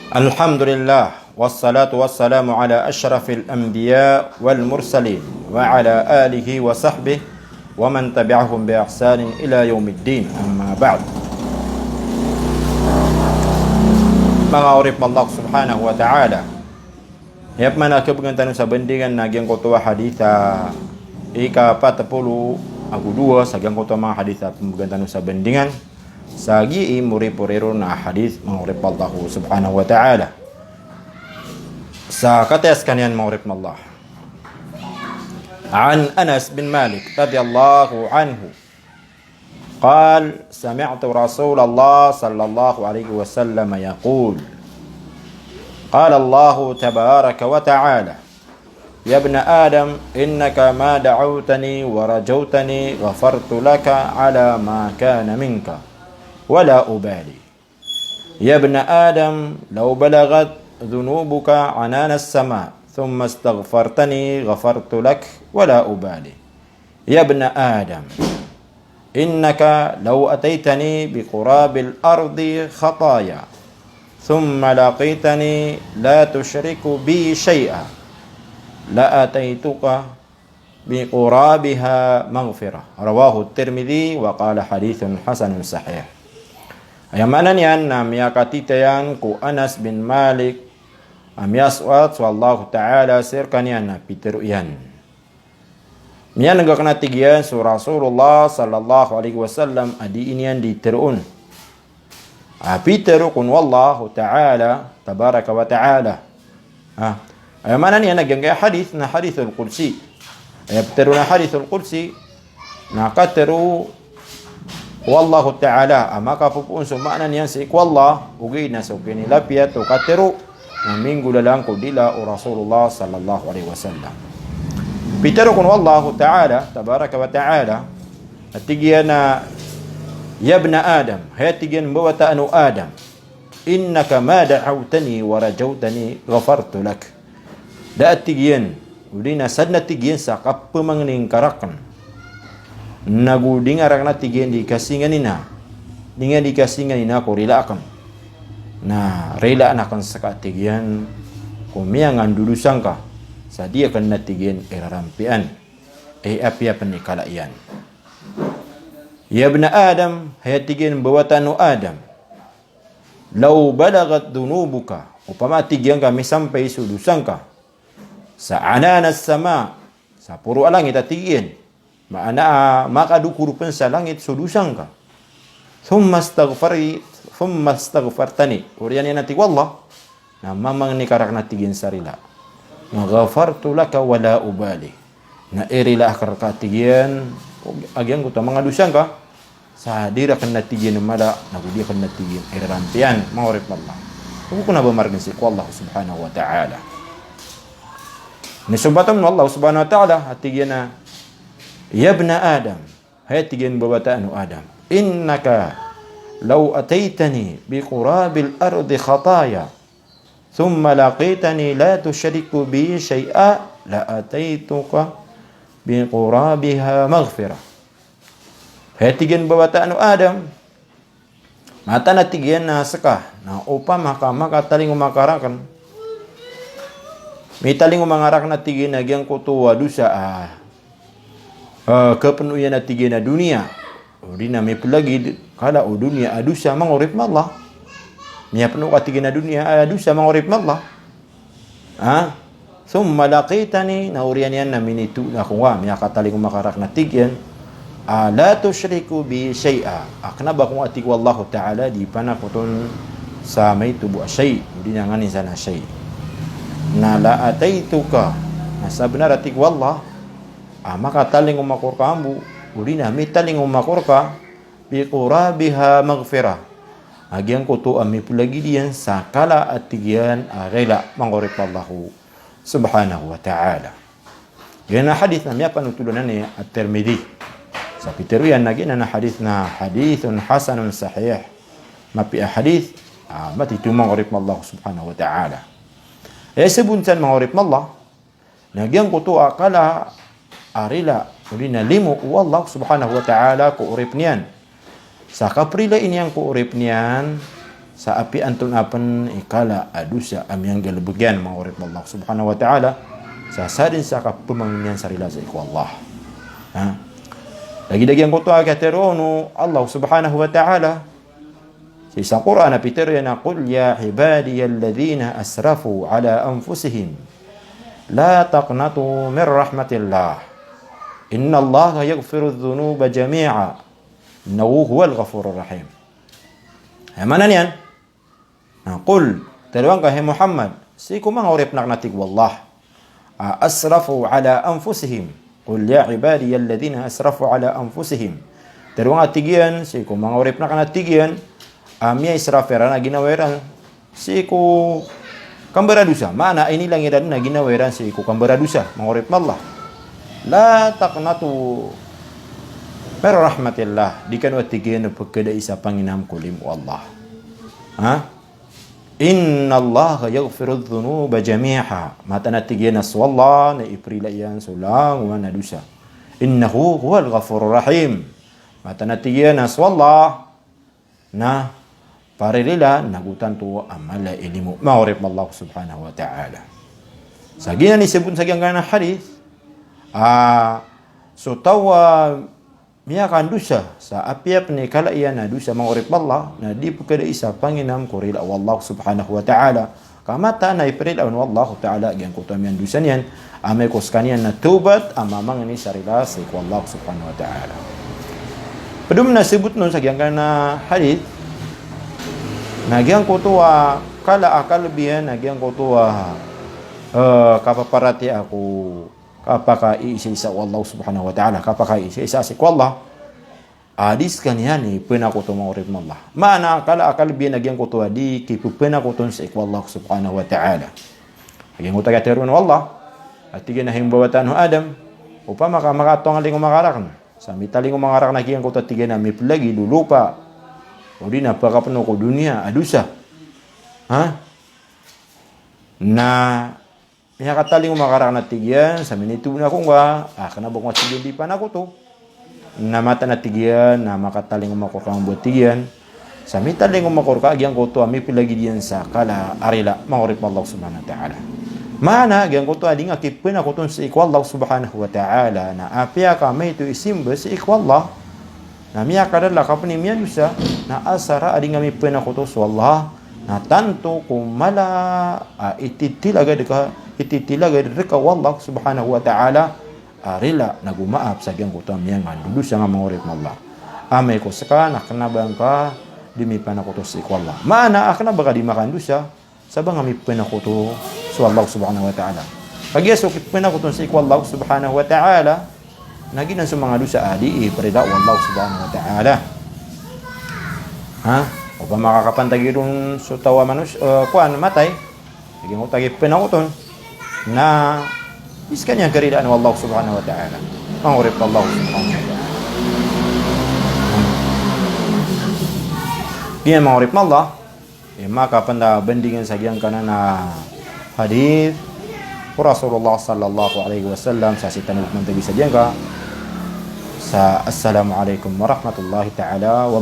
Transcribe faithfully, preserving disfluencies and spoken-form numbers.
Alhamdulillah, wassalatu wassalamu ala ashrafil anbiya wal mursalin, wa ala alihi wa sahbihi wa man tabi'ahum bi ihsanin ila yawmiddin, amma ba'd. Manga oripn o Allah subhanahu wa ta'ala, aya pman a khabgan tano sa bandingan na giyangkoto a hadith a ika pat polo ago dowa sa giyangkoto a manga hadith a pmbgan tano sa bandingan. Sa gii moripori ron a hadith, manga oripn o Allah subhanahu wa ta'ala. Sa kataya skaniyan, manga oripn o Allah. An Anas bin Malik radiyallahu anhu, qal, sami'tu Rasulallah sallallahu alaihi wasallam yaqul, qala Allahu tabaraka wa ta'ala, يا ابن آدم، إنك ما دعوتني ورجوتني غفرت لك على ما كان منك ولا أبالي. يا ابن آدم، لو بلغت ذنوبك عنان السماء ثم استغفرتني غفرت لك ولا أبالي. يا ابن آدم، إنك لو أتيتني بقراب الأرض خطايا ثم لقيتني لا تشرك بي شيئا لأتيتك بقرابها مغفرة. رواه الترمذي وقال حديث حسن صحيح. Aya maana niyan na miyakatitayan ko Anas bin Malik a miyasoat so Allahu Ta'ala sii rkaniyan na pitharo iyan. Miyan'g akn a tig iyan so Rasulullah sallallahu alaihi wasallam a dii niyan di tharoon a pitharo kon o Allahu Ta'ala tabaraka wa ta'ala. Ha. Aya maana niyan na giyangkaya hadith na hadithul qudsi. Aya pitharo na hadithul qudsi na katharo o Allahu Ta'ala a makapopoon so maana niyan sii ko Allah, ogaid na so kinilapiyat o katharo na minggolalan ko dila o Rasulullah sallallahu alaihi wasallam. Pitharo kon o Allahu Ta'ala tabaraka wa ta'ala a tig iyan a, "Ya ibna Adam," hay a tig iyan a mbawataan o Adam, "innaka ma da'awtani wa rajawtani ghafartu lak." Da a tig iyan, odi na sadn a tig iyan sa kapmangni ngka rakn, nago di nga rakn a tig iyan di kasinganina, di nga di kasinganina ko rila akn, na rilaan akn ska a tig iyan ko miyangandodosa ngka sa di akn a tig iyan irarampian. Ay apiya pn i kala iyan. "Ya ibna Adam," hay a tig iyan a mbawataan o Adam, "law balaghat dhunubuka," opama a tig iyan ka misampay so dosa ngka sa "'anana as-sama," sa poro a langit a tig iyan, maana a makadokor pn sa langit so dosa ngka, "thumma astaghfari-, thumma astaghfartani," oriyan iyan a tig o Allah na mamangni ka rakn a tig iyan sa rila, na "ghafartu laka wa la ubali," na irila akn rka a tig iyan a giyangkoto a manga dosa ngka sa di rakn a tig iyan mala, nago di akn a tig iyan irarampian. Manga oripn o Allah, ogo kon a ba margn sii ko Allah subhanahu wa ta'ala. Inisompat on o Allah subhanahu wa ta'ala a tig iyan a, "Ya ibna Adam," hay a tig iyan a mbawataan o Adam, "innaka law ataytani bi qurabil ardi khataya thumma laqitani la tushriku bi shay'a la ataytuka bi qurabiha maghfirah." Hay a tig iyan a mbawataan o Adam, mataan a tig iyan a ska na opama ka makatalingoma ka rakn, mitalingoma nga rakn a tig iyan a giyangkoto a dosa a, ah, kapno iyan a tig iyan a doniya, odi na miplagid kala o doniya a dosa, manga oripn o Allah. Miyapno ka tig iyan a doniya a dosa, manga oripn o Allah. Ha? "Thumma laqitani," na oriyan iyan na minitoon ako ngka, miyakatalingoma ka rakn a tig iyan a "la tushriku bi shay'a," a kna ba ako ngka a tig o Allahu Ta'ala di panakoton sa maito bo a shay', odi na nganin san a shay', na "la ataytuka," na sabnar a tig o Allah a makatalingoma ako rka mambo, odi na mitalingoma ako rka, "bi qurabiha maghfirah," a giyangkoto a miplagid iyan sa kala a tig iyan a rila, manga oripn o Allah subhanahu wa ta'ala. Giyanan a hadith na miyapanothol anan i At-Tirmidhi. Sa pitharo iyan a giyanan a hadith na hadithun hasanun sahih. Mapiya a hadith, ah, matito, manga oripn o Allah subhanahu wa ta'ala. Aya sabot niyan, manga oripn o Allah, na giyangkoto a kala a rila, odi na limo o Allah subhanahu wa ta'ala ko oripn iyan. Sa kaprila iyan ko oripn iyan, sa apiya antonaa pen i kala a dosa a miyanggalebek iyan, manga oripn o Allah subhanahu wa ta'ala, sa sadn sa kapemangnin iyan sa rila sii ko Allah. Ha? Lagid a giyangkoto a katharo o Allah subhanahu wa ta'ala sii sa Qur'an a pitharo iyan a, "Qul ya ibadiyalladhina asrafu ala anfusihim la taqnatu min rahmatillah. Innallaha yaghfirudh dhunuba jami'a. Innahu huwal ghafurur rahim." Aya maana niyan, na qul, tharoa ngka hay Muhammad, sii ko manga oripn akn a tig o Allah a asrafu ala anfusihim. Qul ya ibadiyalladhina asrafu ala anfusihim. Tharoa ngka, tig iyan, sii ko manga oripn akn a, tig iyan, a miyaisraf iran a ginawa iran sii ko kambaradosa. Maana inilang iran a ginawa iran sii ko kambaradosa, manga oripn o Allah. La taqnatu min rahmatillah. Di kano, a tig iyan, pkhadai sa panginam ko limo o Allah. Ha? Innallaha yaghfirudh dhunuba jami'a. Mataan a, tig iyan, a so Allah na iprila iyan so langowan a dosa. Innahu huwal ghafurur rahim. Mataan a, tig iyan, a so Allah na paririla nago tanto a mala i limo, manga oripn o Allah subhanahu wa ta'ala. Sa giyanan i sabot sa giyangkanan a hadith, a so taw a miyakandosa sa apiya pen i kala iyan a dosa, manga oripn o Allah, na di pkhadai sa panginam ko rila o Allah subhanahu wa ta'ala. Ka mataan a iprila on o Allah ta'ala giyangkoto a miyandosa niyan, amay ko skaniyan na tawbat a mamangni sa rila sii ko Allah subhanahu wa ta'ala. Pd on a sabotn on sa giyangkanan a hadith na giyangkoto a kala a kalbi iyan na giyangkoto a, eh, kapaparatiyaya ko kapakaiisaisa o Allah subhanahu wa ta'ala, kapakaiisaisa sii ko Allah. A di skaniyan i pnakoto, manga oripn o Allah. Maana kala a kalbi iyan a giyangkoto a di kipphanakoton sii ko Allah subhanahu wa ta'ala. A giyangkoto a katharo o Allah a tig iyan a hay mbawataan o Adam, opama ka makatongaling o makarakn sa mitaling o makarakn a giyangkoto a, tig iyan, a miplagid o lopa odi na pakapno ko doniya a dosa. Ha? Na miyakatalingoma ka rakn a tig iyan, sa minitobon ako ngka, a kna ba ko nga tig iyan di panakoto. Na mataan a tig iyan, na makatalingoma ako rka mambo a tig iyan, sa mitalingoma ako rka a giyangkoto a miplagid iyan sa kala a rila, manga oripn o Allah subhanahu wa ta'ala. Maana giyangkoto a di nga kipanakoton sii ko Allah subhanahu wa ta'ala, na apiya ka maito i simba sii ko Allah, na miyakadalak a pn i miyadosa, na asar a di nga mipanakoto so Allah, na tanto ko mala a ititilagad ka, ititilagad rka o Allah subhanahu wa ta'ala a rila nago maap sa giyangkoto a miyangandodosa nga, manga oripn o Allah. Amay ko ska na kna ba ngka di mipanakoto sii ko Allah. Maana a kna ba ka di makandosa, sa ba nga mipanakoto so Allah subhanahu wa ta'ala. Kagiya so kipanakoton sii ko Allah subhanahu wa ta'ala, na giyanan so manga dosa a di iprila o Allah subhanahu wa ta'ala. Ha? Opama ka kapantagi ron so taw a manus-, eh, kowan, matay, lagid o taw a kipanakoton, na di skaniyan karilaan o Allah subhanahu wa ta'ala, manga oripn o Allah subhanahu wa ta'ala. Giyanan, manga oripn o Allah, i makapandabandingan sa giyangkanan a hadith ko Rasulullah sallallahu alaihi wasallam, sa sii tano pmantagi sa giyangka sa assalamu alaikum warahmatullahi ta'ala wabarakatuh.